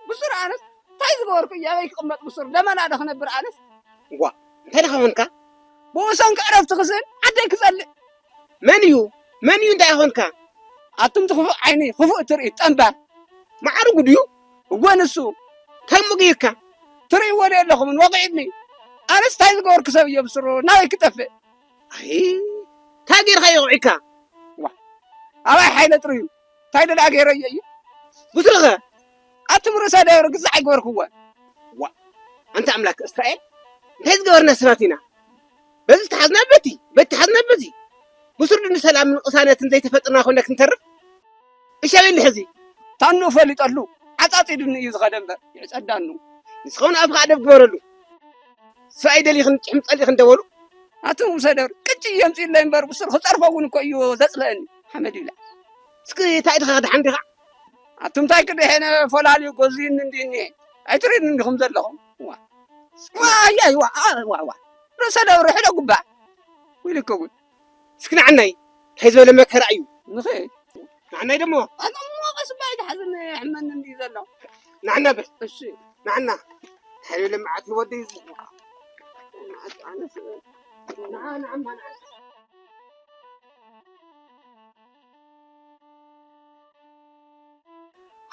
ብሱር ኣነስ እንታይ ዝገበርኩ እየ? ኣበይ ክቕመጥ ብሱር? ደመና ዶ ክነብር ኣነስ? እዋ፣ እንታይ ደኣ ኾንካ? ብኡ ሰንኪ ዕረፍቲ ክስእን ዓደይ ክጸልእ። መን እዩ? መን እዩ እንታይ ኾንካ? ኣቱም እቲ ክፉእ ዓይኒ፣ ክፉእ ትርኢ፣ ጠንባር። መዓርጉ ድዩ? እወ፣ ንሱ። እንታይ ምግዩካ? ትርእይዎ ዶ የለኹምን? ወቒዕኒ። ኣነስ እንታይ ዝገበርኩ ሰብ እየ ብስሩ ናበይ ክጠፍእ? ኣይ እንታይ ጌርካ ይቑዒካ? ዋ ኣባይ ሓይለ ጥርዩ እንታይ ደኣ ገይረዮ እዩ? ብስሩኸ ኣቲ ምርሰ ደብሪ ግዛዕ ኣይገበርክዎ። ዋ ኣንታ ኣምላክ እስራኤል እንታይ ዝገበርና ሰባት ኢና? በዚ ተሓዝና በቲ በቲ ተሓዝና በዚ ብስሩ ድን ሰላምን ቅሳነትን ዘይተፈጥርና ኮይና ክንተርፍ እሻበሊ ሕዚ ታኑ ፈሊጠሉ ዓጻጺዱኒ እዩ ዝኸደ እምበር ይዕጸዳኑ። ንስኸውን ኣፍኻ ኣደብ ግበረሉ። ሰብኣይ ደሊኽን ጭሕም ጸሊኽን ደበሉ። ኣቱም ሰደር ቅጭ የምጽእለይ እምበር ብስሩ ክጸርፎ እውን እኮ እዩ ዘጽልአኒ። ሓመድ ይብላ። እስኪ እንታይ ድኻ ድሓን ዲኻ? ኣቱም እንታይ ክድሕነ ፈላልዩ ጎዝይኒ እንዲኒ ኣይትርእዩኒ እንዲኹም ዘለኹም። ዋ ዋ ኣያይ ዋ ዋ ዋ ርእሰ ደብሪ ሕደ ጉባዕ። ወይልከ ጉድ። እስኪ ንዓናይ እንታይ ዝበለ መከራ እዩ። ንኸ ንዓናይ ደሞ ኣሞ ቀስባ ይትሓዝን ሕመኒ እንዲ ዘሎ። ንዓና በል እሺ ንዓና እንታይ ዝበለ መዓት ወደይ እዚ ንዓ ንዓማ ንዓ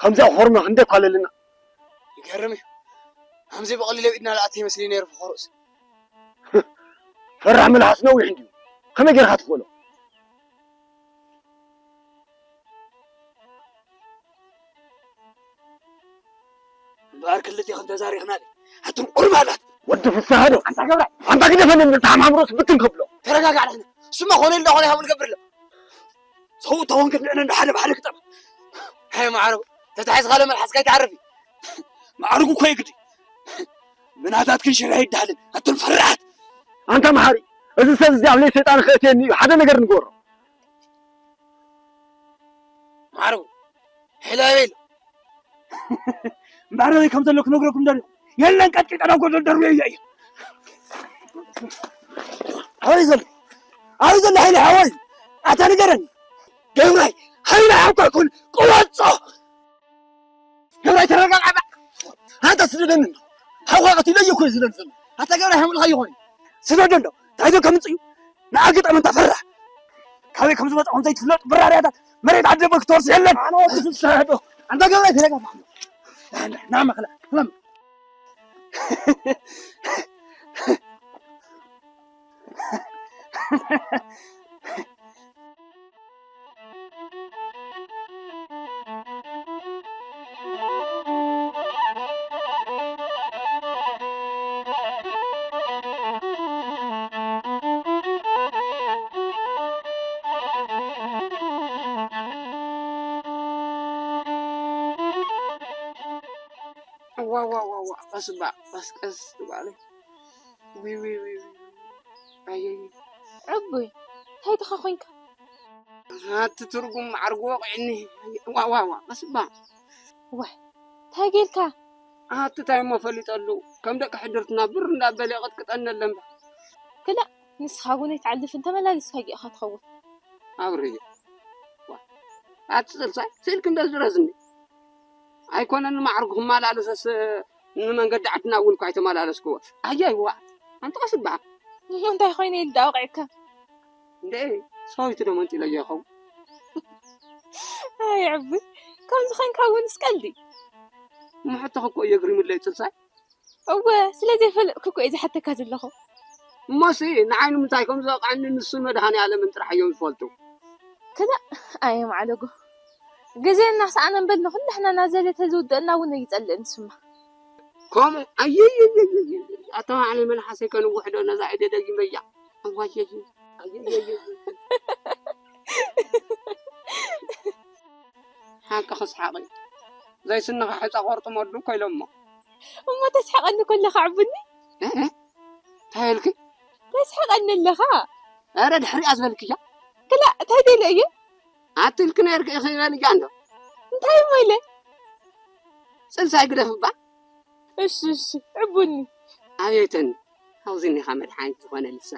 ከምዚኣ ኮርማ ክንደይ ኳለልና። ይገርም እዩ። ከምዚ ብቐሊሉ ኣብ ኢድና ዝኣቱ ይመስል ነይሩ ፈኸሩስ። ፈራሕ መልሓስ ነዊሕ እንድዩ። ከመይ ጌርካ ትኽእሎ? እምበኣር ክልቴኽን ተዛሪኽና ድዩ? ኣቱም ቁርባናት! ወዲ ፍስሃ ዶ? ኣንታ ገብራ! ኣንታ ግደፈኒ፣ እንድልታ ሓምሓም ርእሱ ብትን ከብሎ። ተረጋጋዕ፣ ንሕና ስማ ኾነ ኢልና ኾነ ሃቡ ንገብር ኣሎ። ሰው ተወንክድ ንዕነ እንዶ ሓደ ብሓደ ክጠም። ሃይ ማዕረጉ፣ ተታሒዝካ ለመልሓስካ ኣይትዓርፍ እዩ። ማዕረጉ እኮ የግዲ። ብናታትክን ሽርሒ ይዳሃልን፣ ኣቱም ፈራሓት። ኣንታ መሓሪ፣ እዚ ሰብ እዚ ኣብ ለይ ሰይጣን ክእትየኒ እዩ፣ ሓደ ነገር ንገሮ። ማዕረጉ፣ ሕላበይ ኣሎ። እምበኣር ኣበይ ከም ዘሎ ክነግረኩም ደልኹ። የለን ቀጥቂጠ ናብ ጎደል ደርብዮ እየ እየ። ኣበይ ዘሎ? ኣበይ ዘሎ ሓይለ ሓወይ? ኣታ ንገረኒ። ገብራይ፣ ሓይለ ሓውካ ኩን ቅወጾ። ገብራይ ተረጋጋዕ። ኣታ ስደደኒ። ሓውካ ቀቲለዮ እኮ እዩ ዝደሊ ዘሎ። ኣታ ገብራይ ሓምልካ ይኾን። ስደዶ ኣሎ። እንታይ ዶ ከምጽእ እዩ? ንኣግጠም እንታ ፈራሕ። ካበይ ከም ዝመጽእ ከም ዘይትፍለጥ ብራርያታት መሬት ዓዲ ደበ ክትወርስ የለን። ኣነ ወዲ ፍስሃ ዶ? ኣንታ ገብረ ተረጋጋ። ና፣ ና፣ ና፣ መኽላ፣ ክለም። ዋ፣ ዋ፣ ዋ፣ ዋ፣ ቀስ እባ፣ ቀስ፣ ቀስ ትባለ። ዊ፣ ዊ፣ ዊ፣ ዊ። ኣየይ። ዕቡይ፣ እንታይ ድኻ ኮንካ? ኣቲ ትርጉም ማዕርግ ወቕዕኒ። ዋ፣ ዋ፣ ዋ፣ ቀስ እባ። ዋይ፣ እንታይ ጌርካ? ኣቲ እንታይ እሞ ፈሊጠሉ? ከም ደቂ ሕድርትና ብር እንዳበለ ይቕጥቅጠኒ ኣለ እምበር። ክላእ፣ ንስኻ እውን ኣይትዓልፍን፣ ተመላሊስካ ጌኻ ትኸውን። ኣብርየ። ዋ፣ ኣቲ ጽልሳይ፣ ስእልክ እንደ ዝረዝኒ። ኣይኮነን ማዕርጉ ክመላለሰስ ንመንገዲ ዓድና እውን እኳ ኣይተመላለስክዎ። ኣያይ ዋ፣ ኣንቲ ቀስ እባ። እንታይ ኮይነ ኢሉ ደኣ ወቒዕካ? እንደ ሰበይቱ ዶ መንጢለዮ ይኸውን? ኣይ ዕቡይ፣ ከምዚ ኮይንካ እውንስ ቀልዲ። እሞ ሕቶኺ እኮ እዩ የግሪምለይ ጽልሳይ። እወ፣ ስለ ዘይፈለጥኩ እኮ እየ ዝሓተካ ዘለኹ። እሞሲ ንዓይ ንምንታይ ከም ዝወቕዐኒ ንሱን መድሃኔ ኣለምን ጥራሕ እዮም ዝፈልጡ። ክላእ፣ ኣየ ማዕለጉ። ግዜ እናሰኣነ እምበር ንኹላህና እናዘለተ ዝውደአልና እውን ኣይጸልእን ንሱማ። ከምኡ ኣየየየየ ኣታ ባዕለይ መልሓሰይ ከንውሕ ዶ ነዛ ኢደ ደጊመያ። ኣዋየየ ኣየየየ ሓቂ ክስሓቕ እዩ። ዘይስንኻ ሕፃ ቆርጥመሉ እኮ ኢሎሞ። እሞ ተስሕቐኒ ከለኻ ዕቡኒ? እ፣ እ፣ እንታይ ኢልኪ? ተስሕቐኒ ኣለኻ። ኧረ ድሕሪኣ ዝበልክያ። ክላእ፣ እንታይ ደለ እየ? ኣትልኪ ነርኪ ኢኺ በልያ እንዶ። እንታይ እሞ ኢለ? ጽንሳይ ግደፍባ። እሺ፣ እሺ፣ ዕቡኒ። ኣቤተኒ፣ ኣብዚ እኒኻ መድሓኒት ዝኾነ ልሳ።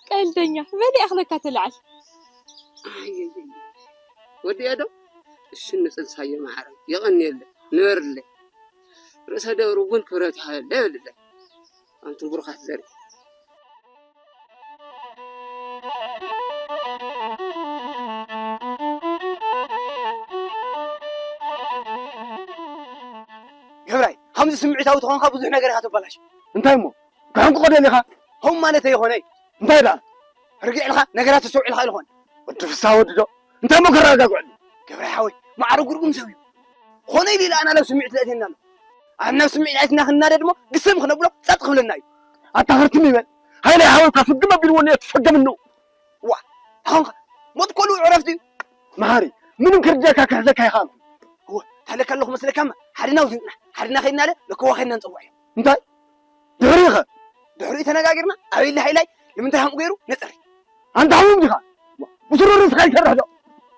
ቀልደኛ፣ በሊ ኣኽለካ ተለዓል። ኣየየየ፣ ወዲኤ ዶ? እሺ፣ ንጽንሳዮ ማዕረ፣ የቐንየለ፣ ንበርለ። ርእሰ ደብሩ እውን ክብረት ይሃበለ ይበልለ። ኣንቱም ብሩኻት ዘርኢ። ገብራይ፣ ከምዚ ስምዒታዊ ተኾንካ ብዙሕ ነገር ኢኻ ተባላሽ። እንታይ እሞ? ክሕንቁ ደሊኻ? ከምኡ ማለት ኣይኾነይ። እንታይ ደኣ? ርግዕ ኢልካ ነገራት ተስተውዒልካ ኢልኾን። ወዲ ፍስሃ ወዲ ዶ? እንታይ እሞ ከረጋግዐሉ? ገብረ ሓወይ፣ ማዕረ ጉርጉም ሰብ እዩ። ኾነ ኢሉ ኢሉ ኣና ናብ ስምዒት ለእቴና ኣሎ። ኣብ ናብ ስምዒት ኣትና ክንናደድ እሞ ግስም ክነብሎ ጸጥ ክብለና እዩ። ኣታ ክርትም ይበል። ሃይላይ ሓወይ ካብ ፍግም ኣቢልዎ እኒኦ ትፈገምኑ። ዋ፣ ኣሁንካ ሞት ኮሉ ዕረፍቲ እዩ። መሃሪ፣ ምንም ክርዳካ ክሕዘካ ይኽኣል። እወ፣ ታለካ ኣለኹ መስለካማ፣ ሓድና ውዝንጥና፣ ሓድና ከይድናለ ለከዋ ከይድና ንጸውዕ እዮም። እንታይ? ድሕሪኸ? ድሕሪኡ ተነጋጊርና፣ ኣበይ ሃይላይ፣ ንምንታይ ከምኡ ገይሩ፣ ነጽሪ። ኣንታ ሓሙም ዲኻ? ብስሩ ርእስኻ ይሰርሕ ዶ?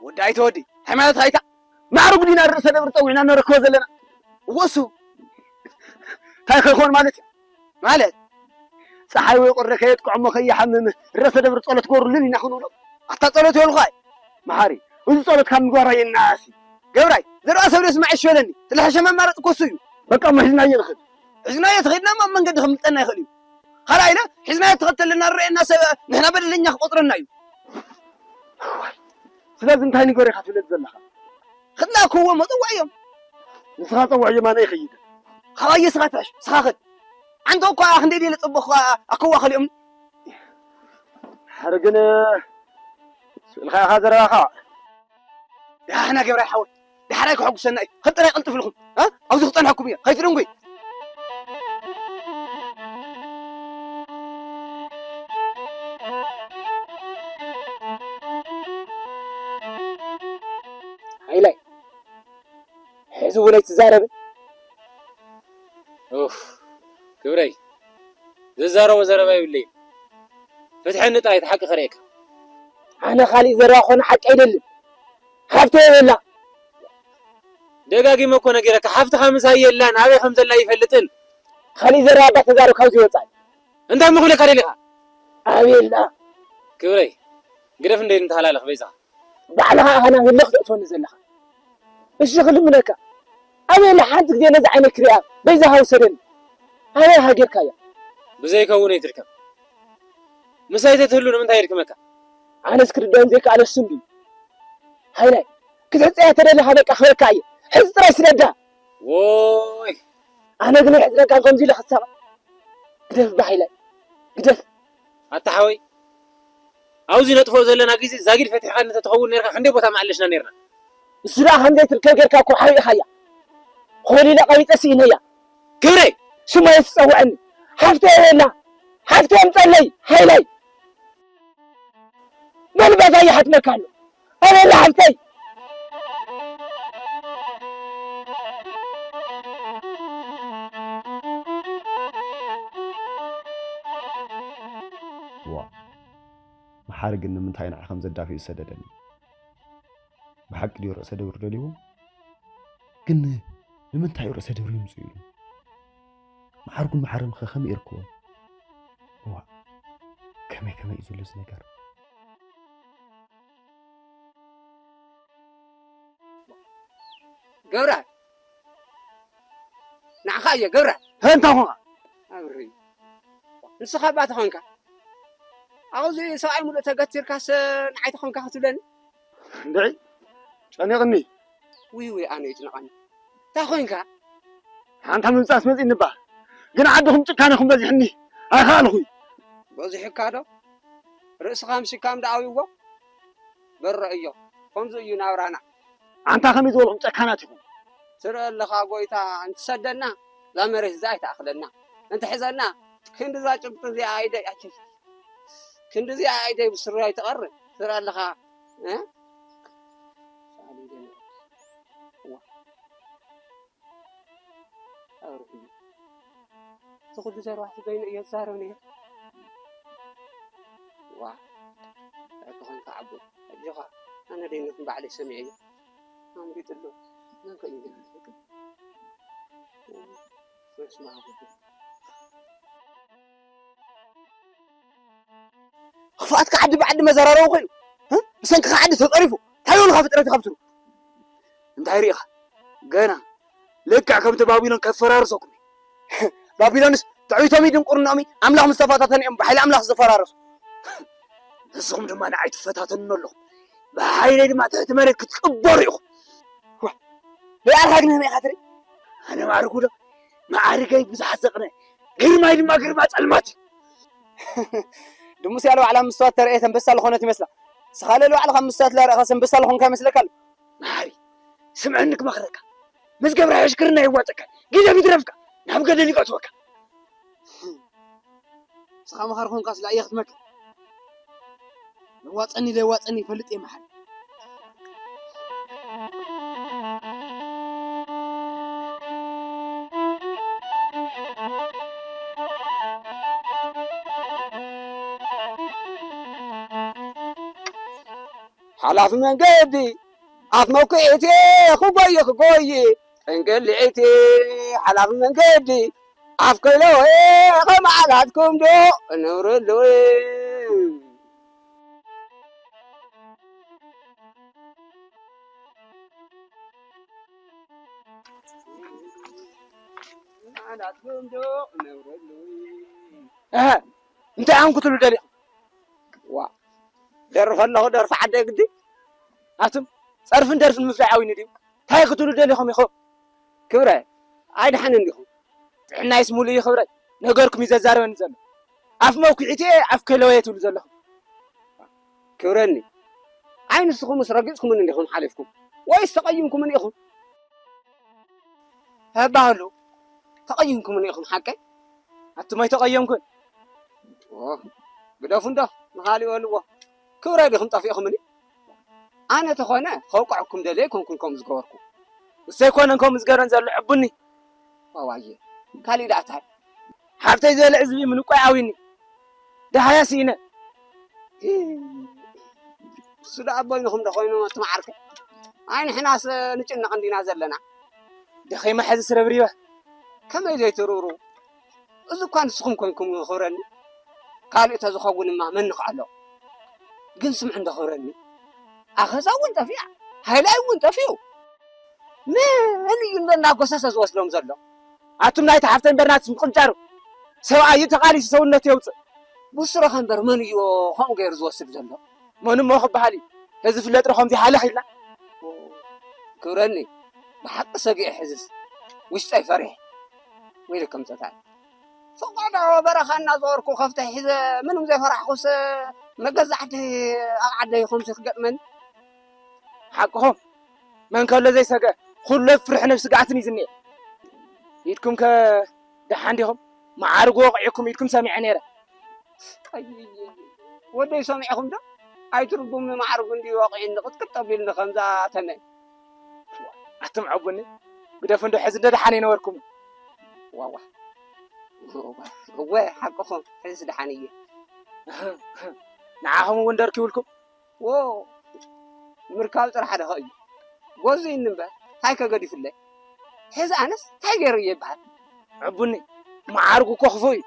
ወዲ ኣይተወዲ፣ ሃይማኖት ሃይታ። ማዕረ ጉዲና ርእሰ ደብር ጸዊዕና ነረክቦ ዘለና። እወ እሱ። እንታይ ከይኮን ማለት እዩ? ማለት? ጸሓይ ወይ ቁሪ ከየጥቅዖ እሞ ከይሓምም ርእሰ ደብር ጸሎት ግበሩልን ኢና ክንብሎ። ኣታ ጸሎት ይበልኳ። መሓሪ፣ እዚ ጸሎት ካብ ምግባር ኣየናኣሲ። ገብራይ፣ ዘረባ ሰብ ዶ ስማዕ ይሽበለኒ። ስለሐሸ መማረጽ እኮ እሱ እዩ። በቃ እሞ ሒዝናዮ ንኽድ። ሒዝናዮ ተኸድና እሞ ኣብ መንገዲ ከምልጠና ይኽእል እዩ። ካልኣይ ኢለ ሒዝናዮ ተኸተለና ንረአየና ሰብ ንሕና በደለኛ ክቆጽረና እዩ። ስለዚ እንታይ ንገር ኢኻ ትብለኒ ዘለኻ? ክላ ክዎ መጸውዕ እዮም። ንስኻ ጸውዕ እዮም ኣነ ይኸይድ። ካባየ ስኻ ትሕሽ፣ ስኻ ኽድ። ዓንቶ እኳ ክንደይ ደለ ጸበኹ ኣከዋ ኸሊኦም። ሓረ ግን ስእልኻ ኢኻ ዘረባኻ። ዳሕና ገብራይ ሓወይ፣ ዳሕራይ ክሐጉሰና እዩ። ኽጥራይ ቅልጥፍልኹም፣ እ? ኣብዚ ክጸንሐኩም እየ። ኸይትደንጉይ። ሃይላይ፣ ሕዚ እውን ኣይትዛረብን? ኡፍ፣ ክብረይ፣ ዝዛረቦ ዘረባ የብለይን። ፍትሐኒ ጥራይ፣ እቲ ሓቂ ከርእየካ። ኣነ ካሊእ ዘረባ ኮነ ሓቂ ኣይደልን። ሃብተይ የብላ። ደጋጊመ እኮ ነጊረካ፣ ሓፍትኻ ምሳይ የላን፣ ኣበይ ከም ዘላ ኣይፈልጥን። ካሊእ ዘረባ እባ ተዛረብ ካብዚ ወጻኢ። እንታይ እሞ ክብለካ ደሊኻ? ኣቤላ። ክብረይ፣ ግደፍ እንደ ንተሃላለኽ በይዛኻ። ባዕልኻ ኢኻ ናብ ህልኽ ተእትወኒ ዘለኻ። እሺ ክልምነካ። ኣቤላ ሓንቲ ግዜ ነዚ ዓይነይ ክሪኣ በይዛኻ ውሰደኒ። ኣበይ ሃገርካ እያ? ብዘይከውን ኣይትድከም። ምሳይ ተትህሉ ንምንታይ የድክመካ? ኣነስ ክርዳእን ዘይከኣለ እሱ እንድዩ። ሃይላይ፣ ክትሕጸያ ተደሊኻ በቃ ክበካ እየ። ሕዚ ጥራይ ስደዳ። ዎይ! ኣነ ግን ኣይሕጽረካን ከምዚ ኢለ ክሳቐ። ግደፍ እባ ሃይላይ፣ ግደፍ። ኣታ ሓወይ፣ ኣብዚ ነጥፍኦ ዘለና ግዜ ዛጊድ ፈቲሕካኒ እንተትኸውን ነርካ ክንደይ ቦታ ምኣለሽና ነርና። እሱ ደኣ ከም ዘይትርከብ ጌርካ እኮ ሓቢእኻያ። ኾሊለ ቀቢጸ ስኢነያ። ክብረይ! ሽማ የትጸውዐኒ። ሓፍተይ የላ። ሓፍተይ ኣምጸለይ፣ ሃይላይ። በል ባታ ይሓትመካ ኣሎ። ኣበላ ሓፍተይ። ዋ፣ መሓሪ ግን ንምንታይ ንዓይ ከም ዘዳፍእ ዝሰደደኒ? ብሓቂ ድዩ ርእሰ ደብር ደልይዎ? ግን ንምንታይ እዩ ርእሰ ደብር ይምጽኡ ኢሉ? መሓርጉን መሓርን ከ ከመይ ይርክቦም? እዋእ፣ ከመይ ከመይ እዩ ዘሎ እዚ ነገር? ገብረ፣ ንዓኻ እየ ገብረ። እንታይ ኾንካ? ኣብሪ፣ ንስኻ እባ ተኾንካ፣ ኣብዚ ሰብኣይ ሙሉእ ተገቲርካስ ንዓይ ተኾንካ ክትብለኒ? እንድዒ፣ ጨኒቕኒ። ውይ ውይ፣ ኣነ ይጭነቐኒ። እንታይ ኾይንካ? ሓንታ ምምጻእስ መጺእኒ እባ። ግን ዓድኹም ጭካነኹም በዚሕኒ። ኣይኸኣልኹይ። በዚሑካ ዶ? ርእስኻ ምሽካም ደኣ ኣውይዎ። በሮ እዮ። ከምዚ እዩ ናብራና። ኣንታ ከመይ ዝበልኹም ጨካናት ኢኹም። ትርኢ ኣለኻ ጎይታ፣ እንትሰደና እዛ መሬት እዛ ኣይትኣኽለና። እንትሕዘና ክንድዛ ጭብጢ እዚኣ ኣይደ-፣ ኣቸ-፣ ክንድዚኣ ኣይደይ ብስሩ ኣይትቐርብ። ትርኢ ኣለኻ፣ እ? ዋ። ኣውርድኒ። እቲ ኩሉ ዘረባኺ በይኑ እየ ዝዛረብ ነይረ። ዋ፣ እንታይ ኮንካ ዓቦ? ኣጆኻ፣ ኣነ ደይነትን ባዕለይ ሰሚዐዮ። ኣምሪጥሉ። መን ከ እዩ ግን? መስማዕ ጉዱ። ክፍኣትካ ዓዲ ብዓዲ መዘራረቢ ኮይኑ፣ እ? ብሰንክኻ ዓዲ ተጸሪፉ፣ እንታይ ይብሉኻ ፍጥረት ይኸብስሩ? እንታይ ርኢኻ? ገና ልክዕ ከምቲ ባቢሎን ከፈራርሰኩም እዩ። ባቢሎንስ ትዕቢቶም እዩ ድንቁርናኦም እዩ፣ ኣምላኽ ምስ ተፈታተነ እዮም ብሓይሊ ኣምላኽ ዝፈራረሱ። ንስኹም ድማ ንዓይ ትፈታተኑኒ ኣለኹም፣ ብሓይለይ ድማ ትሕቲ መሬት ክትቅበሩ ኢኹም። ዋ፣ ደኣ ኣልካ ግን ከመይ ኢኻ ትርኢ? ኣነ ማዕርጉ ዶ? መዓርገይ ብዙሓት ዘቕነ፣ ግርማይ ድማ ግርማ ጸልማት እዩ። ድሙስ ያለ ባዕላ ምስትዋት ተርእየት ኣንበሳ ዝኾነት ይመስላ። ስኻ ለለ ባዕልኻ ምስትዋት ላረእኻስ ኣንበሳ ዝኾንካ ይመስለካ ኣሎ። መሓሪ፣ ስምዐኒ ክመኽረካ። ምስ ገብረ ሕሽክርና የዋፀካ፣ ግደፍ ይትረፍካ፣ ናብ ገደል ይቀትወካ። ንስኻ መኻሪ ኾንካስ ላእየ ክትመክር። ለዋፀኒ ለዋፀኒ ይፈልጥ እየ መሓሪ። ሓላፊ መንገዲ ኣፍ መውቅዒቲ ክጎይ ክጎይ ጥንቅልዒቲ ሓላፊ መንገዲ ኣፍ ከይለወ ከመዓላትኩም ዶ ነውረለወ። እህ፣ እንታይ ኣኹም ክትብሉ ደሊኹም? ዋ፣ ደርፍ ኣለኹ፣ ደርፊ ዓደይ ግዲ። ኣቱም ጸርፍን ደርፍን ምፍላይ ዓዊኒ ድዩ? እንታይ ክትብሉ ደሊኹም ኢኹም? ክብረ፣ ኣይደሓንን ዲኹም? ጥዕናይስ ሙሉእ እዩ ክብረይ። ነገርኩም እዩ ዘዛርበኒ ዘሎ። ኣፍ መውኪዒት እየ፣ ኣፍ ከይለወየ ትብሉ ዘለኹም። ክብረኒ፣ ኣይ ንስኹምስ ረጊጽኩምኒ እንዲኹም ሓሊፍኩም? ወይስ ተቐይምኩምኒ ኢኹም? ህባህሉ፣ ተቐይምኩምኒ ኢኹም ሓቀይ? ኣቱም ኣይተቐየምኩን። ኦ፣ ግደፉ እንዶ፣ ንኻልእ በልዎ። ክብረይ ዲኹም ጠፊእኹምኒ? ኣነ ተኾነ ከውቅዐኩም ደልየ ኣይኮንኩን ከምኡ ዝገበርኩ። እሱ ኣይኮነን ከምኡ ዝገበረን ዘሎ ዕቡኒ። ዋዋየ፣ ካሊእ ደኣ እንታይ? ሓብተይ ዝበልዕ ዝብኢ ምንቋይ ዓዊኒ። ደሃያ ስኢነ። እሱ ደኣ ኣቦይንኹም ዶ ኮይኑ እቲ መዓርከ? ኣይ ንሕናስ ንጭነቕ እንዲና ዘለና። ደኺመ ሕዚ ስረብሪበ። ከመይ ዘይትርሩ? እዚ እኳ ንስኹም ኮንኩም ክብረኒ። ካልእ ተዝኸውንማ መን ንኽኣሎ? ግን ስምዕ እንዶ ክብረኒ። ኣኸዛ እውን ጠፊኣ፣ ሃይላይ እውን ጠፊኡ። መን እዩ እንዶ እናጎሰሰ ዝወስዶም ዘሎ? ኣቱም ናይቲ ሓፍተይ እምበር ናትስ ምቕንጫሩ። ሰብኣይ እዩ ተቓሊሱ ሰውነቱ የውፅእ። ብስሮኸ እምበር መን እዩ ከምኡ ገይሩ ዝወስድ ዘሎ? መን እሞ ክበሃል እዩ? እዚ ፍለጥ ዶ ከምዚ ሃለኽ ኢልና? ክብረኒ፣ ብሓቂ ሰጊኤ ሕዝስ ውሽጠይ ፈሪሐ። ወይለከ ምጸታይ። ፈቐዶ በረኻ እናዞርኩ ከፍተይ ሒዘ ምንም ዘይፈራሕኩስ መገዛዕቲ ኣብ ዓደይ ከምዚ ክገጥመኒ? ሓቅኹም፣ መን ከሎ ዘይሰግአ፣ ኩሉ ኣብ ፍርሕን ኣብ ስግኣትን እዩ ዝኒኤ። ኢድኩም ከ ደሓን ዲኹም? መዓርጉ ወቒዕኩም ኢድኩም ሰሚዐ ነይረ። ኣየየየ፣ ወደይ ሰሚዕኹም ዶ? ኣይትርጉም መዓርጉ እንድዩ ወቒዕኒ ቅጥቅጥ ኣቢልኒ ከምዛ ተመ። ኣቱም ዕቡኒ፣ ግደፉ እንዶ ሕዚ እንዶ ደሓን ኣይነበርኩም። ዋዋ። እወ፣ ሓቅኹም፣ ሕዝስ ደሓን እየ። ንዓኹም እውን ደርኪቡልኩም። ዎ፣ ምርካብ ጥራሕ ደኸ እዩ። ጎዙ ይኒ እምበር፣ እንታይ ከገዲፉለይ? ሕዚ ኣነስ እንታይ ገይሩ እየ ይበሃል? ዕቡኒ፣ መዓርጉ እኮ ክፉእ እዩ።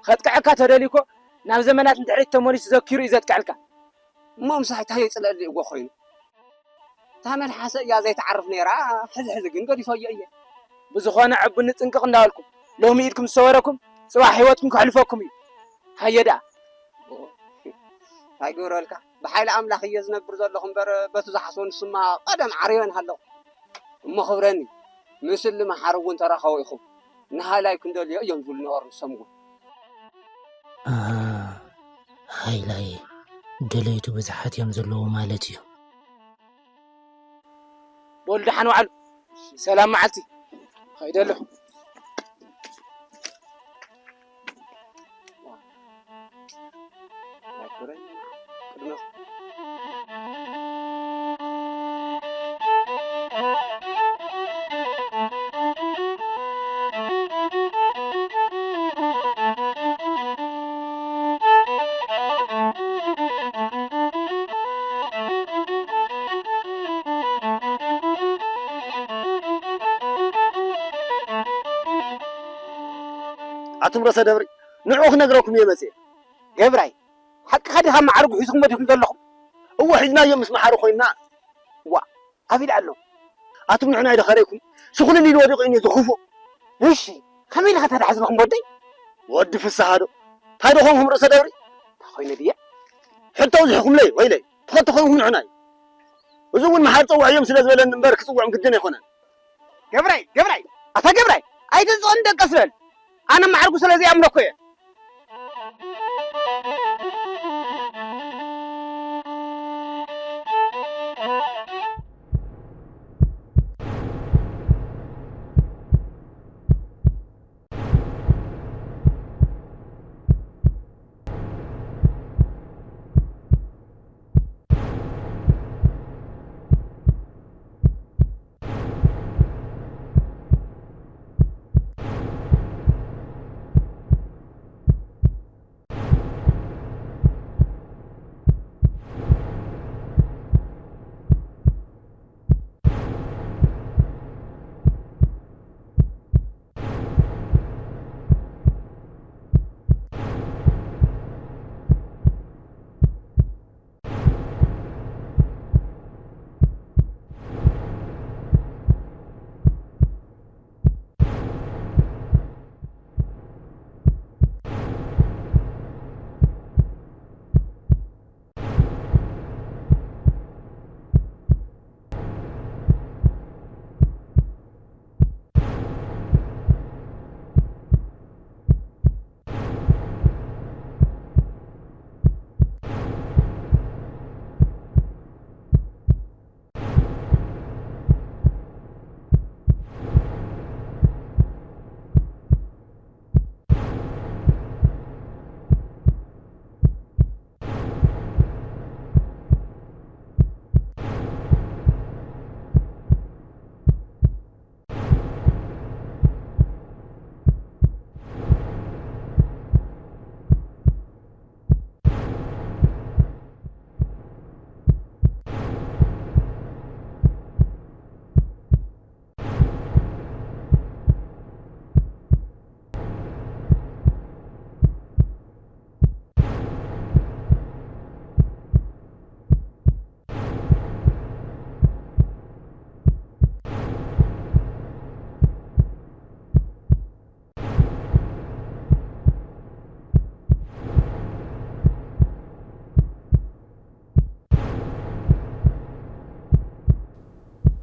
ከጥቅዐካ ተደልዩ እኮ ናብ ዘመናት ንድሕሪት ተመሊሱ ዘኪሩ እዩ ዘጥቅዐልካ። እሞ ምሳይ እንታይ የፅለአለይ እዎ ኮይኑ? እታ መልሓሰ እያ ዘይትዓርፍ ነይራ፣ ሕዚ ሕዚ ግን ገዲፈዮ እየ። ብዝኾነ ዕቡኒ ጥንቅቕ እንዳበልኩም፣ ሎሚ ኢድኩም ዝሰወረኩም፣ ጽባሕ ህይወትኩም ከሕልፈኩም እዩ። ሃየ ደኣ። እንታይ ግብረልካ? ብሓይሊ ኣምላኽ እየ ዝነብር ዘለኹ እምበር፣ በቲ ዝሓስቦ ንሱማ ቀደም ዓርዮን ሃለኹ። እሞ ክብረኒ፣ ምስሊ መሓሪ እውን ተራኸቡ ኢኹም። ንሃላይ ክንደልዮ እዮም ዝብሉ ነበሩ ንሶም እውን። ኣሃ፣ ሃይላይ ደለይቱ ብዙሓት እዮም ዘለዉ ማለት እዩ። በሉ ደሓን ዋዕሉ። ሰላም መዓልቲ። ኸይደ ኣለኹ። ኣቱም ርእሰ ደብሪ፣ ንዕኡ ክነግረኩም እየ መፅየ። ገብራይ፣ ሓቅኻ ዲኻ? መዓርጉ ሒዝኹሞ ዲኹም ዘለኹም? እወ፣ ሒዝናዮ ምስ መሓሪ ኮይንና። ዋ፣ ኣብ ኢድ ኣሎ። ኣቱም ንሕና ኣይደኸረይኩም? ስኹልል ኢሉ ወዲቑ እዩ ዝኽፉእ። እሺ፣ ከመይ ኢልካ ተዳሕዝበኹም ወደይ? ወዲ ፍስሃ ዶ? እንታይ ዶ ኾንኩም ርእሰ ደብሪ? እንታይ ኮይነ ድየ? ሕቶ ኣብዚሕኹምለይ፣ ወይለይ። ትኸቶ ኾንኩም ንሕና እዩ። እዚ እውን መሓሪ ፀውዕዮም ስለ ዝበለኒ እምበር ክፅውዖም ግድን ኣይኮነን። ገብራይ፣ ገብራይ፣ ኣታ ገብራይ! ኣይትንጽቕን ደቀስ በል። ኣነ ማዕርጉ ስለ ዘይኣምነኩ እየ።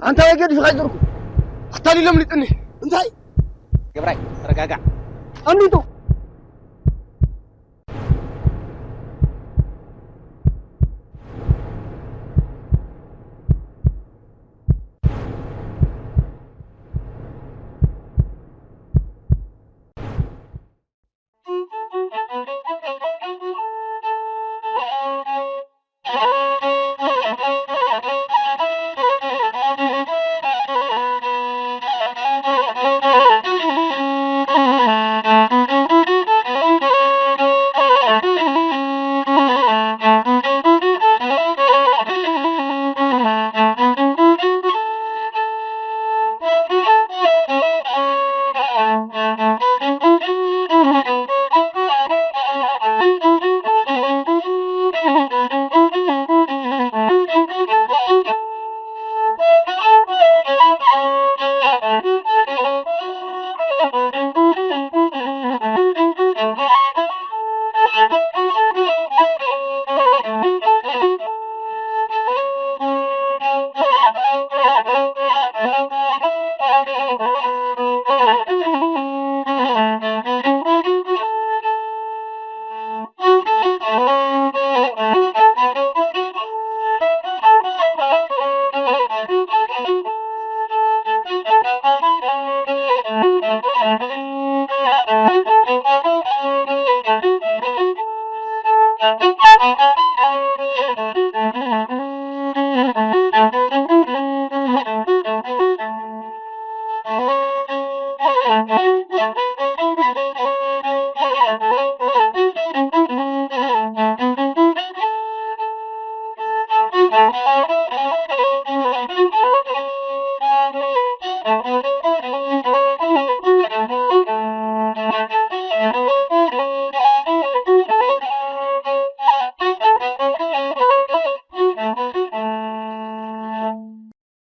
ኣንታ ወይ ገዲፍካ ይዘርኩ ኣታሊሎም ሊጥኒ እንታይ ገብራይ ተረጋጋዕ። ኣምሊጡ።